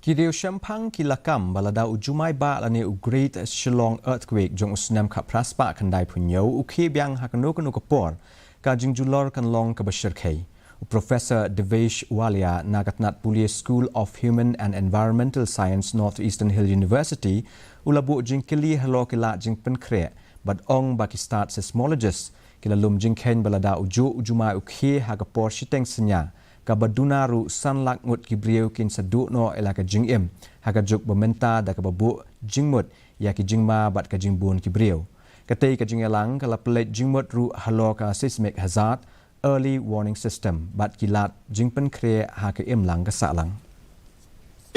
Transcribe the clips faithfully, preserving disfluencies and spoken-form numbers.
Ki riewshemphang ki la kam ba lada u jumai bah lane u Great Shillong Earthquake jong u snem khatphra spah khyndai phew hynñiew u khie biang ha kano kano ka por, ka jingjulor kan long kaba shyrkhei. U Professor Devesh Walia na ka tnat pule School of Human and Environmental Science, North Eastern Hill University, u la buh jingkylli halor ki lad jingpynkhreh bad ong ba ki stad seismologist ki la lum jingkheiñ ba lada u juh u jumai u khie ha ka por shiteng synñia, kaba duna ruh san lak ngut ki briew kin sa duh noh ïa la ka jingim ha ka juk ba mynta da kaba buh jingmut ïa ki jingma bad ka jingbun ki briew. Katei ka jingïalang ka la pynleit jingmut ruh halor ka seismic hazard, early warning system bad ki lad jingpynkhreh ha ka imlang ka sahlang.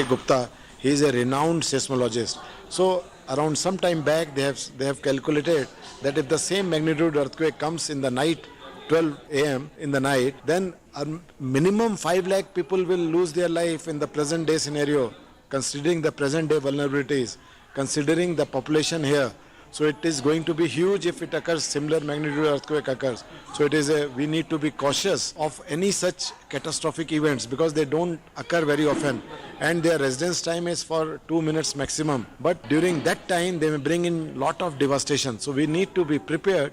Gupta, he is a renowned seismologist. So around some time back, they have they have calculated that if the same magnitude earthquake comes in the night, twelve a m in the night, then a minimum five lakh people will lose their life in the present day scenario, considering the present day vulnerabilities, considering the population here. So it is going to be huge if it occurs, similar magnitude earthquake occurs. So it is a, we need to be cautious of any such catastrophic events because they don't occur very often and their residence time is for two minutes maximum. But during that time, they may bring in lot of devastation. So we need to be prepared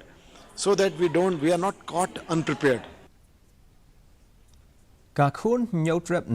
so that we don't, we are not caught unprepared. Ka khun Hynñiewtrep